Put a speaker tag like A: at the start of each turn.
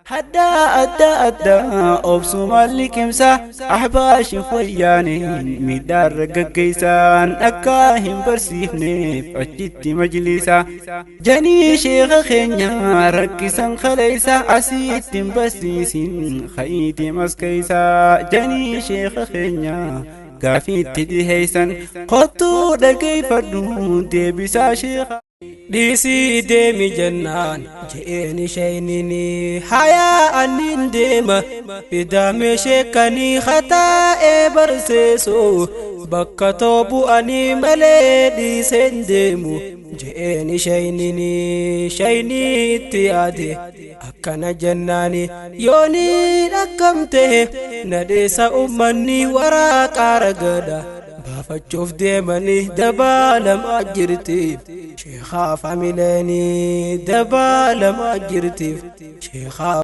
A: Haddaa adda addaa obsumaan liqimsa ahbaashin fayyaaniin miidhaarra gaggeessaan akka hin barsiifneef achitti majlisa janii sheeka keenya rakkisan kaleessa asitti hin barsiisin ka'iiti maskeessa janii sheeka keenya gaafiitti dhiheessan kottuu dhageeffadhu deebisaa sheeka.
B: Dhiisii deemi jennaan je'een isheenini hayaa annin deema fidaame sheekanii hataa'ee barseesu bakka too bu'anii malee dhiiseen deemu je'een isheenini shaynii itti yaade akkana jennaani yooniin akkam ta'e nadheessa ummanni waraaqaa ragada baafachuuf deemanii dabaalamaa jirtiif sheekaa famileeni dabaalamaa jirtiif sheekaa.